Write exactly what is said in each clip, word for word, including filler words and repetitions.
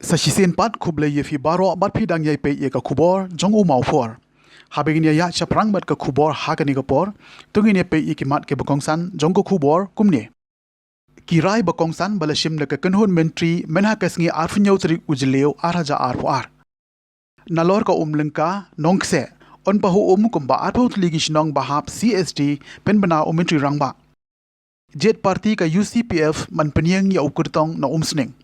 Sa shisien pat khublei ïa phi baroh bad phi dang ïai peit ïa ka khubor jong u Mawphor. Haba ngin ïa ïaid shaphrang bad ka khubor ha kane ka por, to ngin ïa peit ïa ki mat kiba kongsan jong ka khubor kumne. Ki rai ba kongsan ba la shim da ka kynhun myntri mynha ka sngi arphew hynñiew tarik u Jylliew ar hajar arphew ar. Nalor ka Umlyngka Nongkseh, yn pahuh um kumba arphew tylli ki shnong ba hap C S T, pynbna u Myntri Rangbah. Jied party ka U C P F ban pynïeng ïa u kyrtong na Umsning.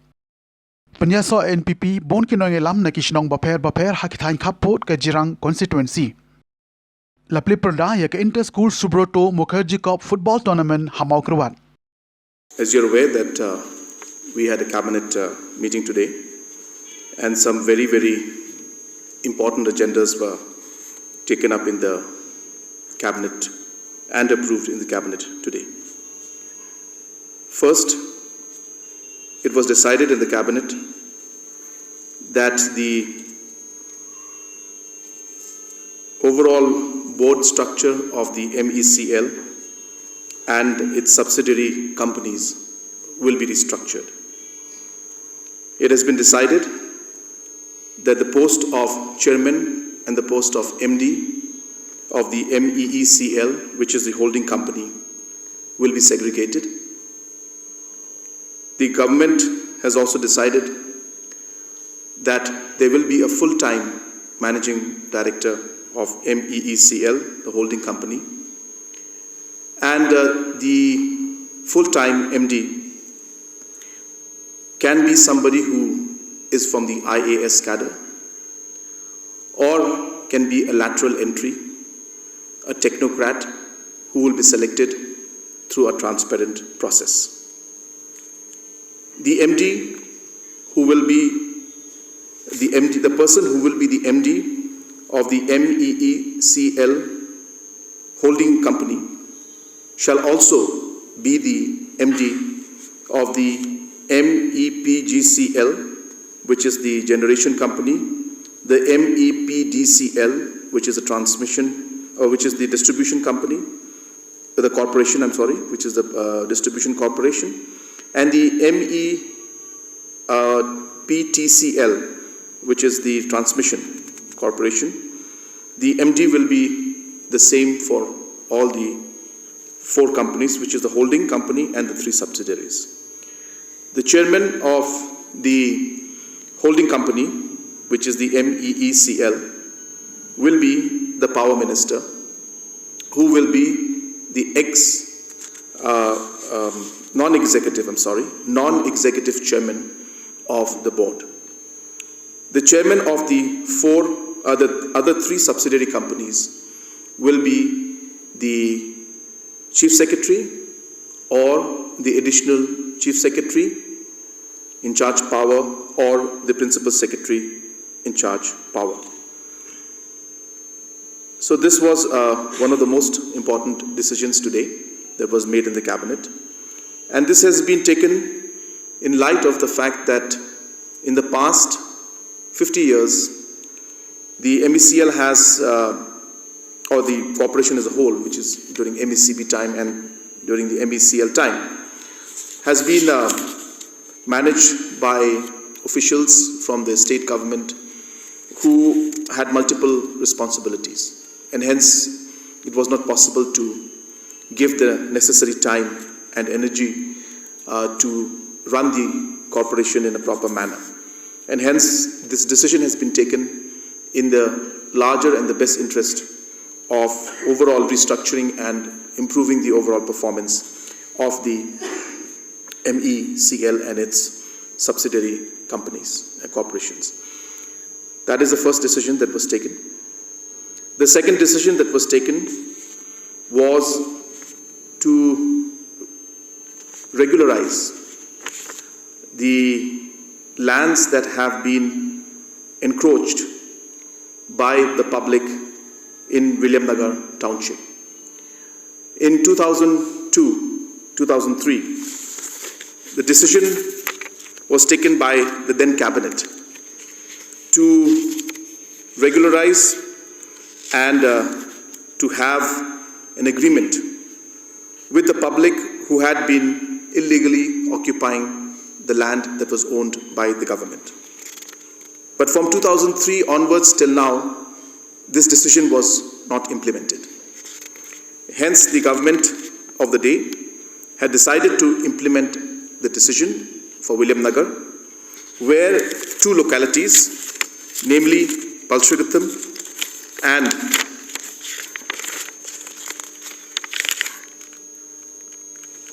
Pynïasoh N P P bun ki nongïalam na ki shnong bapher bapher ha ki thaiñ khappud ka Jirang constituency. La plie pyrda ïa ka Inter School Subroto Mukherjee Cup Football Tournament ha Mawkyrwat. As you're aware that uh, we had a cabinet uh, meeting today, and some very, very important agendas were taken up in the cabinet and approved in the cabinet today. First, it was decided in the cabinet that the overall board structure of the M E C L and its subsidiary companies will be restructured. It has been decided that the post of chairman and the post of M D of the M E E C L, which is the holding company, will be segregated. The government has also decided that there will be a full-time managing director of M E E C L, the holding company, and uh, the full-time M D can be somebody who is from the I A S cadre or can be a lateral entry, a technocrat who will be selected through a transparent process. The M D who will be the M D, the person who will be the M D of the M E E C L holding company shall also be the M D of the M E P G C L, which is the generation company, the M E P D C L, which is a transmission, uh, which is the distribution company, the corporation, I'm sorry, which is the uh, distribution corporation, and the M E uh, P T C L, which is the transmission corporation. The M D will be the same for all the four companies, which is the holding company and the three subsidiaries. The chairman of the holding company, which is the M E E C L, will be the power minister, who will be the ex uh, um, non-executive, I'm sorry, non-executive chairman of the board. The chairman of the four other, other three subsidiary companies will be the chief secretary or the additional chief secretary in charge power or the principal secretary in charge power. So this was uh, one of the most important decisions today that was made in the cabinet. And this has been taken in light of the fact that in the past fifty years, the M E C L has, uh, or the corporation as a whole, which is during M E C B time and during the M E C L time, has been uh, managed by officials from the state government who had multiple responsibilities, and hence it was not possible to give the necessary time and energy uh, to run the corporation in a proper manner. And hence, this decision has been taken in the larger and the best interest of overall restructuring and improving the overall performance of the M E C L and its subsidiary companies and corporations. That is the first decision that was taken. The second decision that was taken was to regularize the lands that have been encroached by the public in Williamnagar Township. In two thousand two, two thousand three, the decision was taken by the then cabinet to regularize and uh, to have an agreement with the public who had been illegally occupying the land that was owned by the government. But from two thousand three onwards till now, this decision was not implemented. Hence, the government of the day had decided to implement the decision for Williamnagar, where two localities, namely Balshrighattam and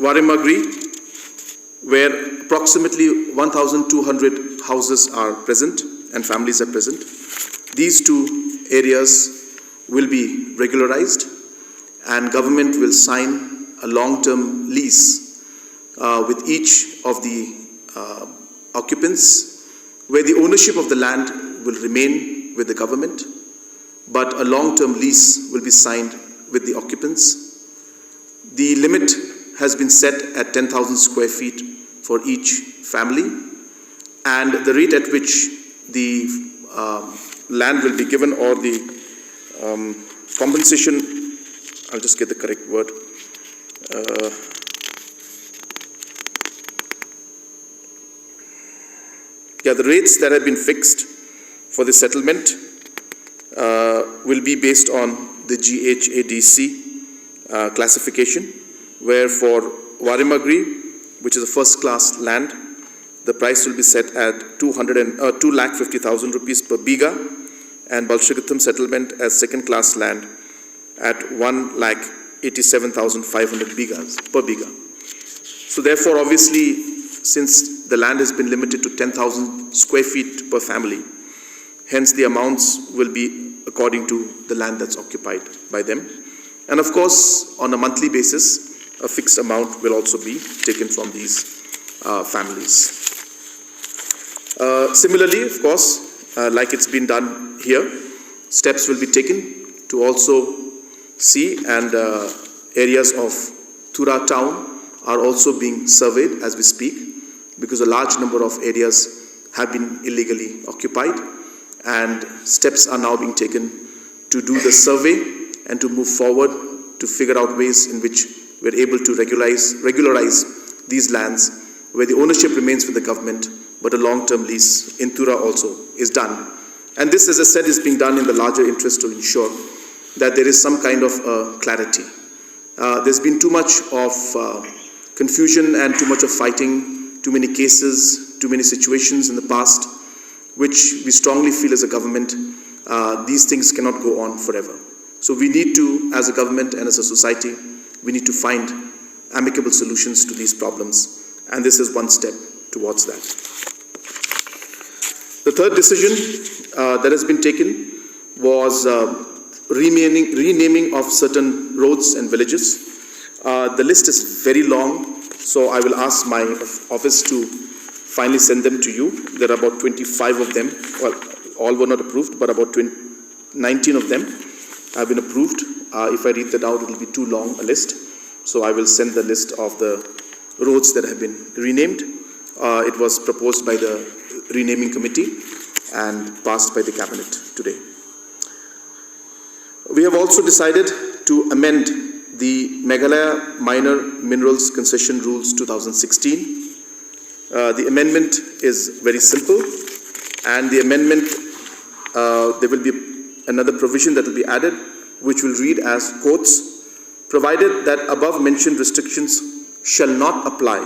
Warimagri, where approximately one thousand two hundred houses are present and families are present. These two areas will be regularized, and government will sign a long-term lease uh, with each of the uh, occupants, where the ownership of the land will remain with the government, but a long-term lease will be signed with the occupants. The limit has been set at ten thousand square feet for each family, and the rate at which the um, land will be given, or the um, compensation, I'll just get the correct word. Uh, yeah, the rates that have been fixed for the settlement uh, will be based on the G H A D C uh, classification, where for Warimagri, which is a first class land, the price will be set at two hundred and, uh, two lakh fifty thousand rupees per bigha, and Balshrighattam settlement as second class land at one lakh eighty-seven thousand five hundred bighas per bigha. So therefore, obviously, since the land has been limited to ten thousand square feet per family, hence the amounts will be according to the land that's occupied by them. And of course, on a monthly basis, a fixed amount will also be taken from these uh, families. Uh, similarly, of course, uh, like it's been done here, steps will be taken to also see and uh, areas of Tura town are also being surveyed as we speak, because a large number of areas have been illegally occupied, and steps are now being taken to do the survey and to move forward to figure out ways in which we're able to regularize, regularize these lands where the ownership remains with the government, but a long-term lease in Tura also is done. And this, as I said, is being done in the larger interest to ensure that there is some kind of uh, clarity. Uh, there's been too much of uh, confusion and too much of fighting, too many cases, too many situations in the past, which we strongly feel as a government, uh, these things cannot go on forever. So we need to, as a government and as a society, we need to find amicable solutions to these problems. And this is one step towards that. The third decision uh, that has been taken was uh, renaming, renaming of certain roads and villages. Uh, the list is very long, so I will ask my of- office to finally send them to you. There are about twenty-five of them. Well, all were not approved, but about twenty, nineteen of them have been approved. Uh, if I read that out, it will be too long a list. So I will send the list of the roads that have been renamed. Uh, it was proposed by the renaming committee and passed by the cabinet today. We have also decided to amend the Meghalaya Minor Minerals Concession Rules two thousand sixteen. Uh, the amendment is very simple, and the amendment, uh, there will be another provision that will be added, which will read as, quotes, provided that above mentioned restrictions shall not apply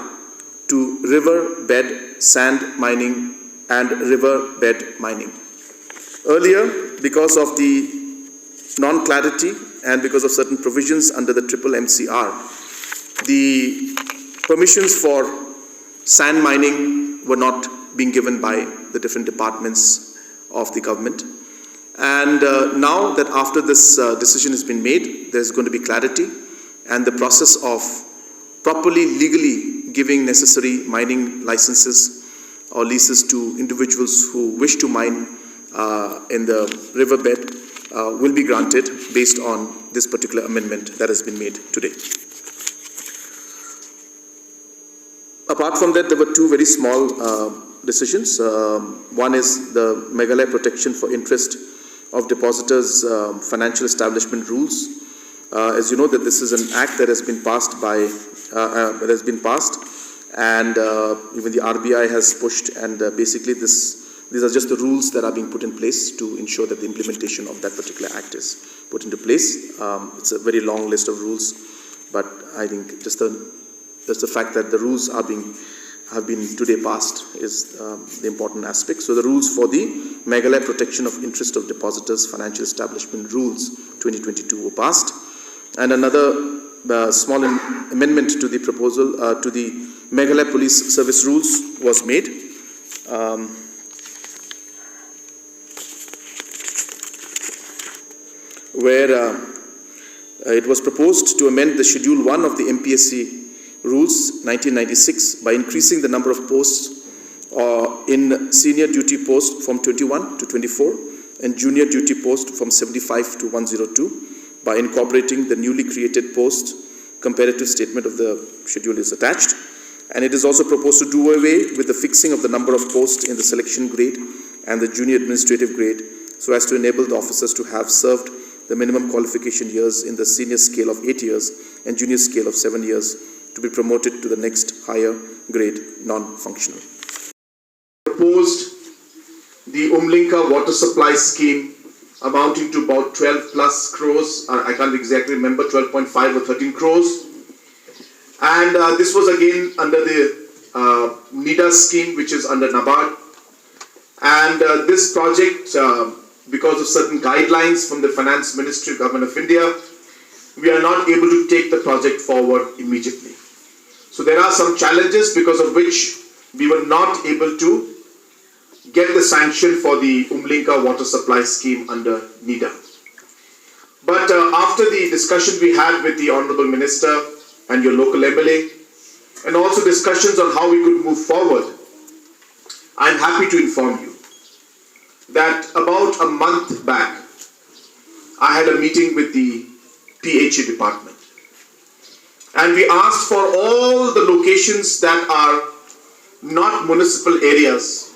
to river bed sand mining and river bed mining. Earlier, because of the non-clarity and because of certain provisions under the triple M C R, the permissions for sand mining were not being given by the different departments of the government. And uh, now that after this uh, decision has been made, there's going to be clarity, and the process of properly, legally giving necessary mining licenses or leases to individuals who wish to mine uh, in the riverbed uh, will be granted based on this particular amendment that has been made today. Apart from that, there were two very small uh, decisions. Um, one is the Meghalaya Protection for Interest of Depositors um, Financial Establishment Rules. Uh, as you know, that this is an act that has been passed by uh, uh, that has been passed, and uh, even the R B I has pushed, and uh, basically this These are just the rules that are being put in place to ensure that the implementation of that particular act is put into place. Um, it's a very long list of rules, but I think just the just the fact that the rules are being have been today passed is um, the important aspect. So the rules for the Meghalaya Protection of Interest of Depositors Financial Establishment Rules twenty twenty-two were passed, and another uh, small amendment to the proposal uh, to the Meghalaya Police Service Rules was made. Um, where uh, uh, it was proposed to amend the Schedule one of the M P S C rules nineteen ninety-six by increasing the number of posts uh, in senior duty post from twenty-one to twenty-four and junior duty post from seventy-five to one oh two by incorporating the newly created post. Comparative statement of the schedule is attached. And it is also proposed to do away with the fixing of the number of posts in the selection grade and the junior administrative grade so as to enable the officers to have served the minimum qualification years in the senior scale of eight years and junior scale of seven years to be promoted to the next higher grade non-functional. Proposed the Umlinka water supply scheme amounting to about twelve plus crores. Uh, I can't exactly remember, twelve point five or thirteen crores. And uh, this was again under the uh, NEDA scheme, which is under NABARD. And uh, this project, uh, because of certain guidelines from the Finance Ministry, Government of India, we are not able to take the project forward immediately. So there are some challenges because of which we were not able to get the sanction for the Umlinka water supply scheme under NEDA. But uh, after the discussion we had with the Honorable Minister and your local M L A, and also discussions on how we could move forward, I'm happy to inform you that about a month back, I had a meeting with the P H E department. And we asked for all the locations that are not municipal areas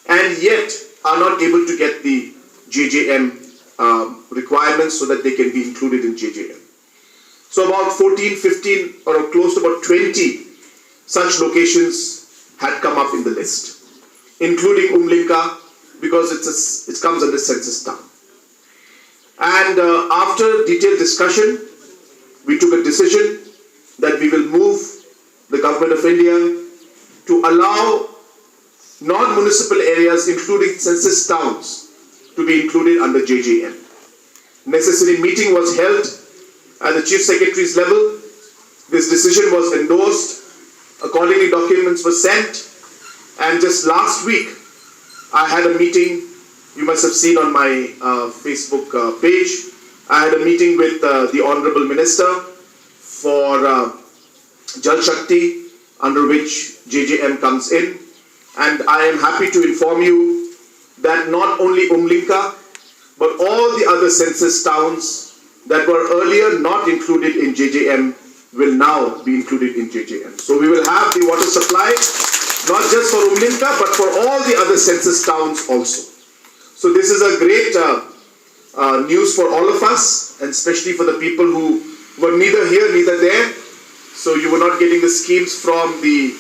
and yet are not able to get the J J M um, requirements so that they can be included in J J M. So about fourteen, fifteen, or close to about twenty such locations had come up in the list, including Umlinka, because it's a, it comes under census town. And uh, after detailed discussion, we took a decision that we will move the Government of India to allow non-municipal areas, including census towns, to be included under J J M. Necessary meeting was held at the Chief Secretary's level. This decision was endorsed. Accordingly, documents were sent. And just last week, I had a meeting, you must have seen on my uh, Facebook uh, page. I had a meeting with uh, the Honorable Minister for uh, Jal Shakti, under which J J M comes in. And I am happy to inform you that not only Umlinka, but all the other census towns that were earlier not included in J J M will now be included in J J M. So we will have the water supply, not just for Umlinka, but for all the other census towns also. So this is a great uh, uh, news for all of us, and especially for the people who were neither here neither there. So you were not getting the schemes from the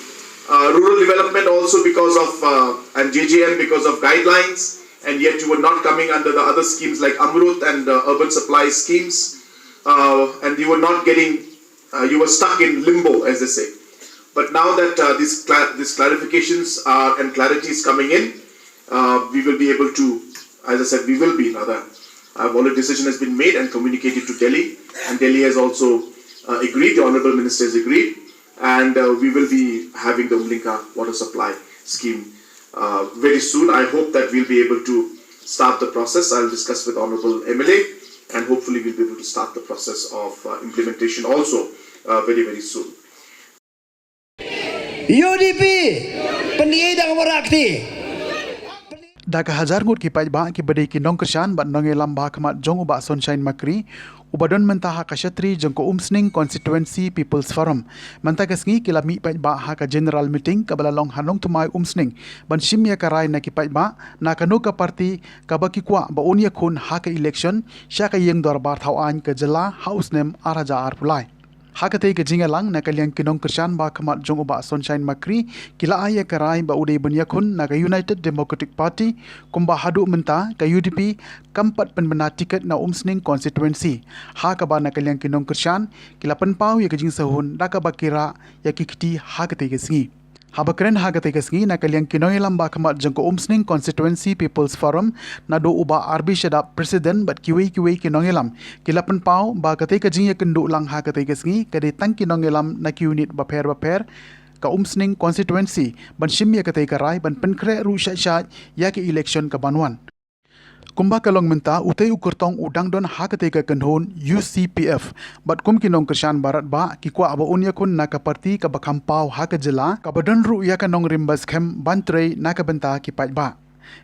uh, rural development also because of uh, and J J M because of guidelines, and yet you were not coming under the other schemes like Amrut and uh, urban supply schemes, uh, and you were not getting, uh, you were stuck in limbo, as they say. But now that uh, these cla- these clarifications are and clarity is coming in, uh, we will be able to, as I said, we will be rather. I've already decision has been made and communicated to Delhi, and Delhi has also uh, agreed. The Honorable Minister has agreed, and uh, we will be having the Umlinka water supply scheme uh, very soon. I hope that we'll be able to start the process. I'll discuss with Honorable M L A, and hopefully we'll be able to start the process of uh, implementation also uh, very, very soon. U D P, pyni dang warak ti. Da ka hajar ngut ki paidbah ki ba dei ki nongkyrshan bad nongïalam ba ha khmat jong u Bah Sunshine Makri, u ba don mynta ha ka shatri jong ka Umsning Constituency People's Forum. Mynta ka sngi ki la mih paidbah ha ka general meeting ka ba la long ha Nongthymmai Umsning ban shim ïa ka rai na ki paidbah na kano ka party ka ba ki kwah ba un ïakhun ha ka election sha ka ïing dorbar thaw aiñ ka jylla ha u snem ar hajar arphew lai. Ha katei ka jingïalang na ka liang ki nongkyrshan ba khmat jong u Bah Sunshine Makri ki la ai ïa ka rai ba u dei ban ïakhun na ka United Democratic Party, kumba haduh mynta ka U D P kam pat pynbna tiket na Umsning constituency. Ha kaba na ka liang ki nongkyrshan ki la pynpaw ïa ka jingsahun da kaba ki rah ïa ki kti ha katei ka sngi. Haba kren ha katei ka sngi na ka liang ki nongïalam ba khmat jong ka Umsning Constituency People's Forum, naduh u Bah R B Shadap, President, bad kiwei kiwei ki nongïalam, ki la pynpaw ba katei ka jingïakynduh lang ha katei ka sngi ka dei tang ki nongïalam na ki unit bapher bapher ka Umsning constituency ban shim ïa katei ka rai ban pynkhreh ruh shait shait ïa ka election ka ban wan. Kumba ka long mynta, utei u kyrtong u dang don ha katei ka kynhun U C P F. Bad kum ki nongkyrshan baroh ba ki kwah ba un ïakhun na ka party kaba kham paw ha ka jylla, kaba don ruh ïa ka nongrim ba skhem ban trei na ka bynta ki paidbah.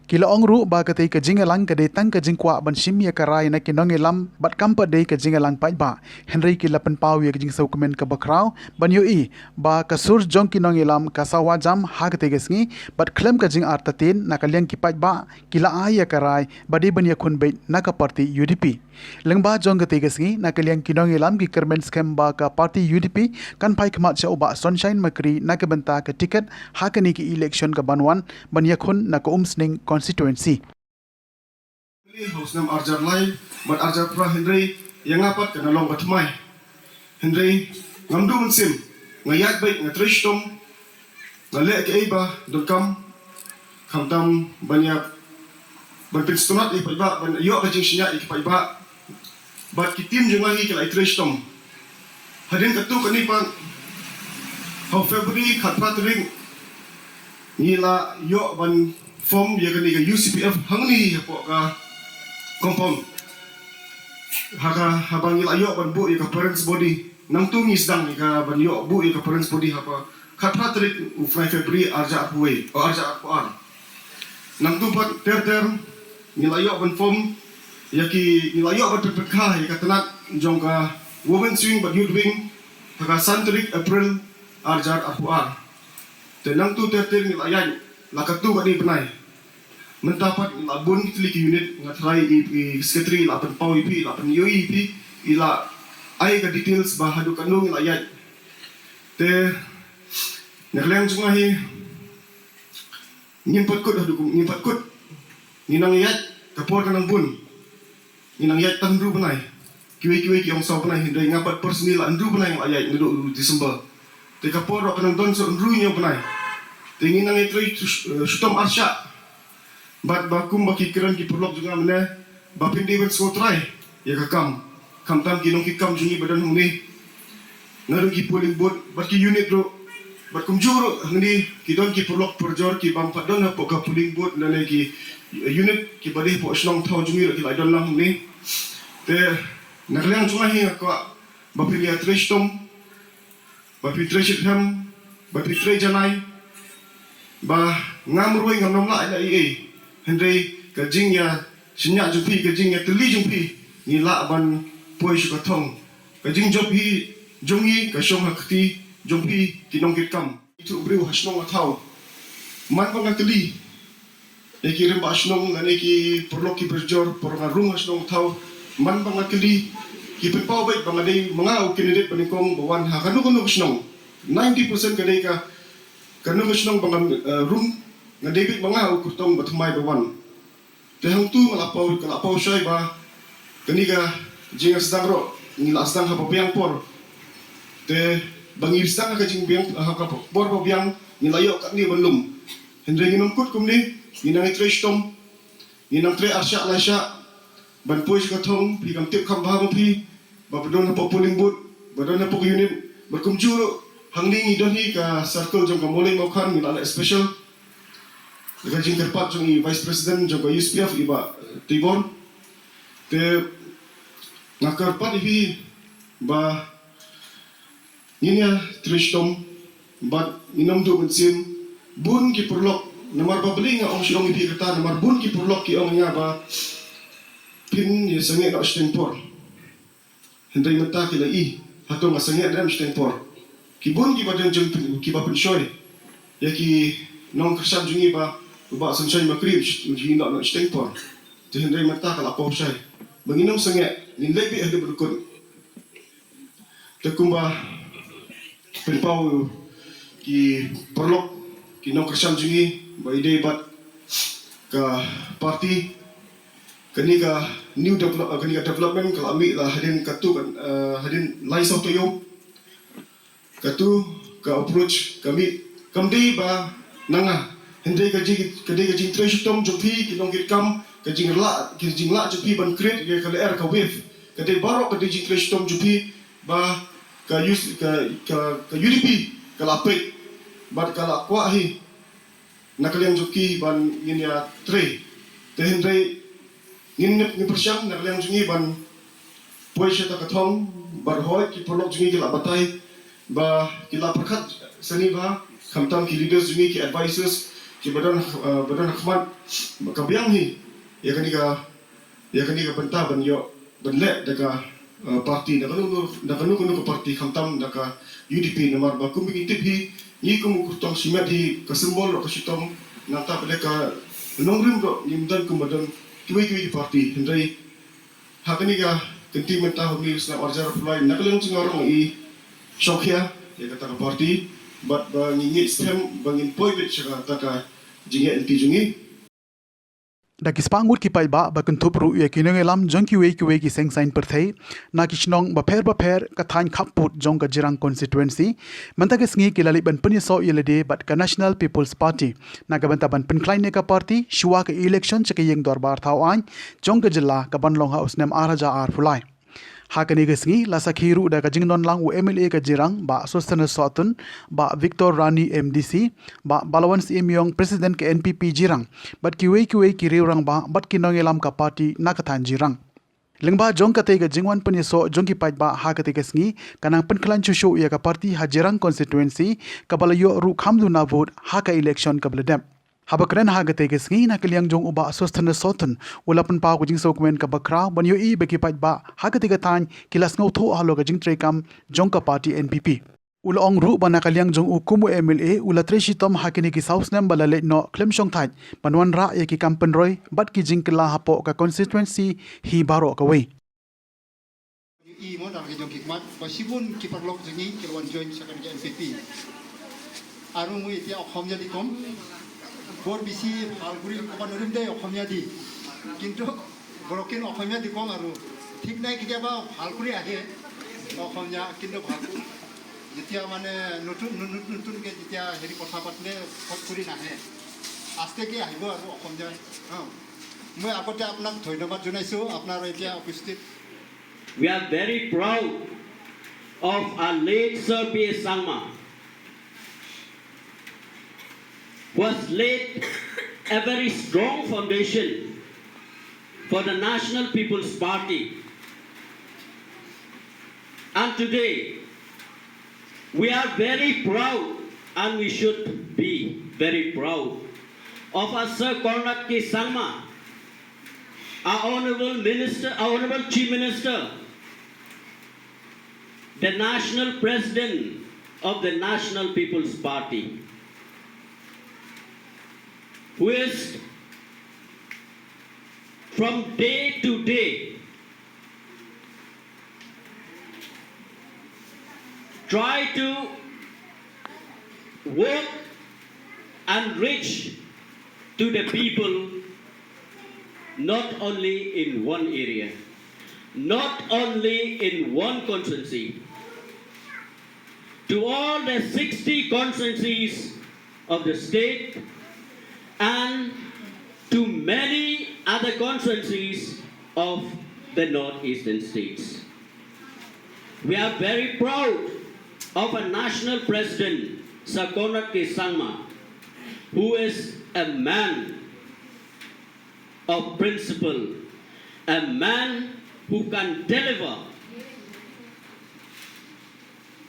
Ki la ong ruh ba katei ka jingïalang ka dei tang ka jingkwah ban shim ïa ka rai na ki nongïalam bad kam pat dei ka jingïalang paidbah. Hynrei ki la pynpaw ïa ka jingsngewkmen kaba khraw ban ïohi ba ka sur jong ki nongïalam ka sawa jam ha katei ka sngi, bad khlem ka jingartatien na ka liang ki paidbah ki la ai ïa ka rai ba dei ban ïakhun beit na ka party U D P. Lyngba jong katei ka sngi na ka liang ki nongïalam ki kyrmen skhem ba ka party U D P kan phai khmat sha u Bah Sunshine Makri na ka bynta ka tiket ha kane ka election ka ban wan ban ïakhun na ka Umsning constituency. Hau snem arjar lai bad arjar phra, hynrei ïa nga pat ka na long ka thymmai. Hynrei ngam duh mynsiem, nga ïaid beit, nga trei shitom, nga leh kaei ba donkam, khamtam ban ïa, ban pynsngewtynnat ïa ki paidbah, ban ïoh ka jingshaniah ïa ki paidbah. Bad ki team jong nga hi ki la ïatrei shitom. Hadien katto katne pat, ha u February khatphra tarik, ngi la ïoh ban form ïa kane ka U C P F hangne hapoh ka compound. Ha ka, haba ngi la ïoh ban buh ïa ka parents body, nangtu ngi sdang ïa ka ban ïoh buh ïa ka parents body ha ka khatphra tarik u bnai February arjar arphew wei, oh, arjar arphew ar. Nangtu pat ter ter ngi la ïoh ban form ïa ki, ngi la ïoh ban pynpynkha ïa ka tnat jong ka Women's Wing bad Youth Wing ha ka san tarik April arjar arphew ar. Te nangtu ter ter ngi la ïaid la katto katne bnai. Mynta pat ngi la bun tylli ki unit, nga tharai i, i secretary i la pynpaw ïa phi, i la pynïohi ïa phi, i la ai ka details ba haduh katno ngi la ïaid. Te na ka liang jong nga hi, ngim pat kut haduh kum, ngim pat kut. Ngi nang ïaid, ka por ka nang bun. Ngi nang ïaid tang hynriew bnai. Kiwei kiwei ki ong saw bnai, hynrei nga pat personally la hynriew bnai nga la ïaid naduh u December. Te ka por ruh ka nang don sa hynriew hynñiew bnai. Te ngi nang ïatrei, eh, shitom arshah. Bad ba kumba ki kren ki paralok jong nga mynne, ba phin dei ban sngewtrai ïa ka kam. Khamtam ki nongkitkam jong ngi ba don hangne, naduh ki polling booth bad ki unit ruh, bad kumjuh ruh hangne ki don ki paralok parajor ki bym pat don hapoh ka polling booth lane ki unit kiba dei hapoh shnong thaw jong ngi ruh ki la don lang hangne. Te na ka liang jong nga hi nga kwah ba phin ïatrei shitom, ba phi trei shitrhem, ba phi trei janai, ba ngam rwai ngam nym lah ïa ei ei. Hynrei ka jingïashaniah jong phi, ka jingïatylli jong phi, ngi lah ban poi sha ka thong. Ka jingjop hi jong ngi ka shong ha ka kti jong phi ki nongkitkam. Ithuh briew ha shnong ha thaw. Man ba nga kylli ïa ki rangbah shnong lane ki paralok ki parajor, paralok nga rung ha shnong thaw. Man ba nga kylli, ki pynpaw beit ba nga dei ma nga u candidate ba nyngkong ba wan ha kano kano ka shnong. Ninety percent ka dei ka, kano ka shnong ba nga, eh, rung, nga dei beit ma nga u kyrtong ba thymmai ba wan. Te hangtu nga la paw, nga la paw shai ba kane ka jingïasdang ruh ngi la sdang ha ba biang por. Te ba ngi sdang ha ka jingbiang, ha ka por ba biang, ngi la ïoh katne ban lum. Hynrei ngin ym kut kumne, ngi nang ïatrei shitom, ngi nang trei arshah laishah ban poi sha ka thong. Phi kam tip kham bha ma phi ba ba don hapoh polling booth, ba don hapoh unit, ba kumjuh ruh hangne ngi don hi ka circle jong ka Mawlai Mawkhan, ngi la leh special ka jingkyrpad jong i Vice President jong ka U C P F, i Bah, eh, Tibor. Te nga kyrpad ïa phi ba ngin ïatrei shitom bad ngin ym duh mynsiem. Bun ki paralok, namar ba balei nga ong shi ong ïa phi kata, namar bun ki paralok ki ong ïa nga ba phin ïa sangeh noh shiteng por. Hynrei mynta ki la i, hato nga sangeh ne em shiteng por. Ki bun kiba don jong pyn-, kiba pynshoi ïa ki nongkyrshan jong ngi ba u Bah Sunshine Makri u sh-, u ïeh noh shiteng por. Te hynrei mynta ka la paw shai ba ngin ym sangeh, ngin leit beit haduh ba dkut. Te kumba pynpaw ki paralok, ki nongkyrshan jong ngi ba ïadei bad ka party, kane ka new develop, kane ka development ka la mih la hadien katto, eh, hadien lai saw taïew. Katto ka approach ka mih, kam dei ba na nga, hynrei ka jing, ka dei ka jingtrei shitom jong phi ki nongkitkam, ka jinglah, ka jinglah jong phi ban create ïa ka lyer ka wave. Ka dei baroh ka dei jingtrei shitom jong phi ba ka US, ka, ka, ka UDP ka la peit bad ka la kwah hi na ka liang jong ki ban ngin ïa trei. Te hynrei ngin, ngin pyrshang na ka liang jong ngi ban poi sha ta ka thong, bad hooid ki paralok jong ngi ki la batai ba ki la pyrkhat sani ba, khamtam ki leaders jong ngi, ki advisors kiba don, eh, ba don ha khmat, ka biang hi ïa kane ka, ïa kane ka bynta ban ïoh, ban leh da ka, eh, party, da kano, da kano kano ka party, khamtam da ka UDP, namar ba kumba ngi tip hi, ngi kum u kyrtong shimet hi ka symbol ruh ka shitom, nangta pat ka nongrim ruh ngim don kumba don kiwei kiwei ki party. Hynrei ha kane ka kynti mynta, ha une u snem arhajar arphew lai, na ka liang jong nga ruh nga i shongkhia ïa kata ka party, bad ba ngi ngeit skhem ba ngin poi beit sha kata ka jingïaid lynti jong ngi. Da ki spah ngut ki paidbah ba kynthup ruh ïa ki nongïalam jong kiwei kiwei ki seng saiñ pyrthei na ki shnong bapher bapher, ka thaiñ khappud jong ka Jirang constituency, mynta ka sngi ki la leit ban pynïasoh ïa lade bad ka National People's Party na ka bynta ban pynkhlaiñ ïa ka party shuwa ka election sha ka ïing dorbar thaw aiñ jong ka jylla ka ban long ha u snem arhajar arphew lai. Ha kane ka sngi la sakhi ruh da ka jingdon lang u MLA ka Jirang, Bah Sosthenes Sohtun, Bah Victor Rani MDC, Bah Balawan Syiem Ïong, President ka NPP Jirang, bad kiwei kiwei ki riew rangbah bad ki nongïalam ka party na ka thaiñ Jirang. Lyngba jong katei ka jingwan pynïasoh jong ki paidbah ha katei ka sngi, ka nang pynkhlaiñ shuh shuh ïa ka party ha Jirang constituency, kaba la ïoh ruh kham duna vote ha ka election kaba la dep. Haba kren ha katei ka sngi na ka liang jong u Bah Sosthenes Sohtun, u la pynpaw ka jingsngewkmen kaba khraw ban ïohi ba ki paidbah ha katei ka thaiñ ki la sngewthuh halor ka jingtreikam jong ka party NPP. U la ong ruh ba na ka liang jong u kum u MLA, u la trei shitom ha kine ki saw snem ba la leit noh khlem shongthait ban wanrah ïa ki kam pynroi bad ki jingkylla hapoh ka constituency hi baroh kawei. Ïohi mo na ka jong ki khmat ba shibun ki paralok jong ngi ki la wan join sha kane ka NPP. Aru mo ïa tia অসমীয়া di kong. Bor bisi Bhalkuri ko ban rim dei অসমীয়া di. Kintu bor kin অসমীয়া di kong aru thik nai ki ba Bhalkuri ahe. অসমীয়া kintu Bhalkuri. Jetia mane nutun, nutun, nutun ke jetia heri kotha patne Bhalkuri nahe. Aste ke ahibo aru অসমীয়া. Ha. Moi agote apnak dhonyobad jonaisu, apnar etia উপস্থিত. We are very proud of our late Sir P A Sangma, who has laid a very strong foundation for the National People's Party. And today, we are very proud, and we should be very proud, of our Sir Conrad K Sangma, our Honorable Minister, our Honorable Chief Minister, the National President of the National People's Party, who is from day to day try to work and reach to the people, not only in one area, not only in one constituency, to all the sixty constituencies of the state and to many other constituencies of the northeastern states. We are very proud of a national president, Sir Conrad K Sangma, who is a man of principle, a man who can deliver.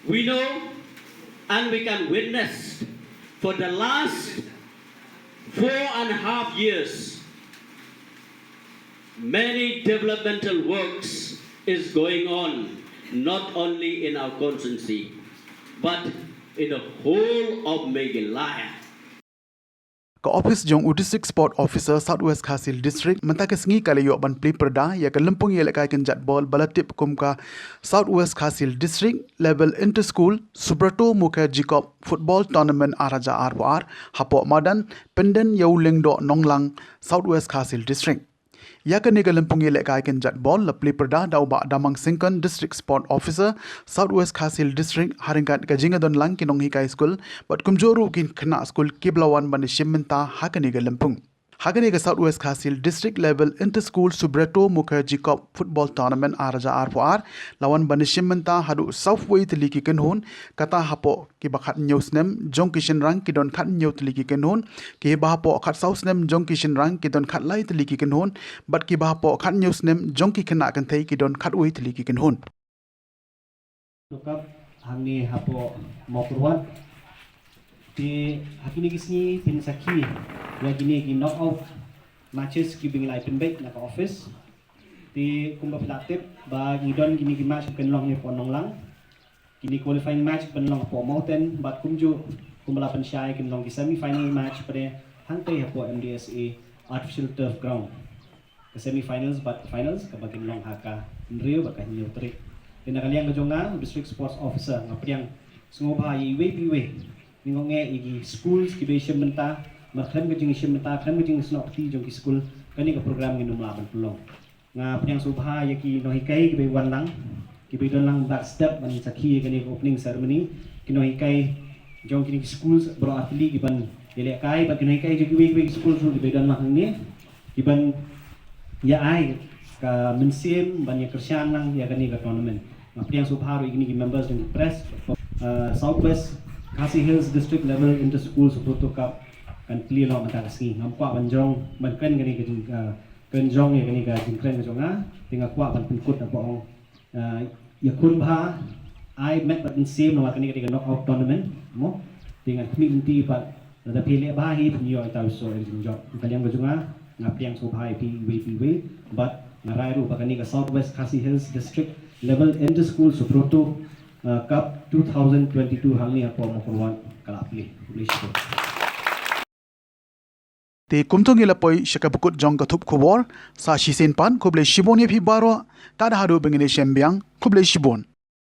We know and we can witness for the last four and a half years, many developmental works is going on, not only in our constituency, but in the whole of Meghalaya. Ka office jong u District Sport Officer South West Khasi Hills District mynta ka sngi ka la ïoh ban plie pyrda ïa ka lympung ïalehkai kynjat ball ba la tip kum ka South West Khasi Hills District Level Inter School Subrato Mukherjee Cup Football Tournament ar hajar arphew ar hapoh madan Pynden Ïewlyngdoh Nonglang, South West Khasi Hills District. Ïa kane ka lympung ïalehkai kynjat ball la plie pyrda da u Bah Damang Syngkon, District Sport Officer, South West Khasi Hills District, ha ryngkat ka jingïadon lang ki nonghikai skul bad kumjuh ruh ki khynnah skul kiba la wan ban ïashim bynta ha kane ka lympung. Ha kane ka South West Khasi Hills District Level Inter School Subrato Mukherjee Cup Football Tournament ar hajar arphew ar la wan ban ïashim bynta haduh sawphew wei tylli ki kynhun, kata hapoh kiba khathynñiew snem jong ki shynrang ki don khathynñiew tylli ki kynhun, kiba hapoh khatsaw snem jong ki shynrang ki don khatlai tylli ki kynhun, bad kiba hapoh khathynñiew snem jong ki khynnah kynthei ki don khatwei tylli ki kynhun. Cup hangne hapoh Mawkyrwat. Te ha kine ki sngi phin sakhi ïa kine ki knockout matches kiba ngi la pynbeit na ka office. Te kumba phi la tip ba ngi don kine ki match ki pynlong hapoh Nonglang. Kine qualifying match ki pynlong hapoh Mawten bad kumjuh kumba la pynshai kin long ki semi final match pat hangtei hapoh M D S A Artificial Turf Ground. Ka semi finals bad ka finals kaba kin long ha ka hynriew bad ka hynñiew tarik. Te na ka liang ka jong nga, District Sports Officer, nga pdiang sngewbha ïa iwei pa iwei, ngi ngeit ïa ki schools kiba ïashim bynta, namar khlem ka jingïashim bynta, khlem ka jingsnoh kti jong ki school, kane ka program ngin ym lah ban pynlong. Nga pdiang sngewbha ïa ki nonghikai kiba wan lang, kiba don lang mynta step ban sakhi ïa kane ka opening ceremony, ki nonghikai jong kine ki schools baroh artylli kiban ïalehkai bad ki nonghikai jong kiwei kiwei ki schools ruh kiba don lang hangne, kiban ïa ai ka mynsiem ban ïakyrshan lang ïa kane ka tournament. Nga pdiang sngewbha ruh ïa kine ki members jong ki press, uh, South West Khasi Hills District Level Inter School Subrato Cup kan plie noh mynta ka sngi. Ngam kwah ban jrong ban kren kane ka jing, uh, kren jrong ïa kane ka jingkren ka jong nga, te nga kwah ban pynkut da ba ong, uh, ïakhun bha, ai met bad mynsiem namar kane ka dei ka knockout tournament, mo. Te ngan khmih lynti bad lada phi leh bha hi phin ïoh ita u soh ïa ka jingjop. Na ka liang ka jong nga, nga pdiang sngewbha ïa phi iwei pa iwei bad nga rai ruh ba kane ka South West Khasi Hills District Level Inter School Subrato, uh, Cup two thousand twenty-two hangne hapoh Mawkyrwat ka la plie. Khublei shibun. Te kumto ngi la poi sha kaba kut jong ka thup khubor. Sa shisien pat khublei shibun ïa phi baroh, tad haduh ba ngin ïashem biang, khublei shibun.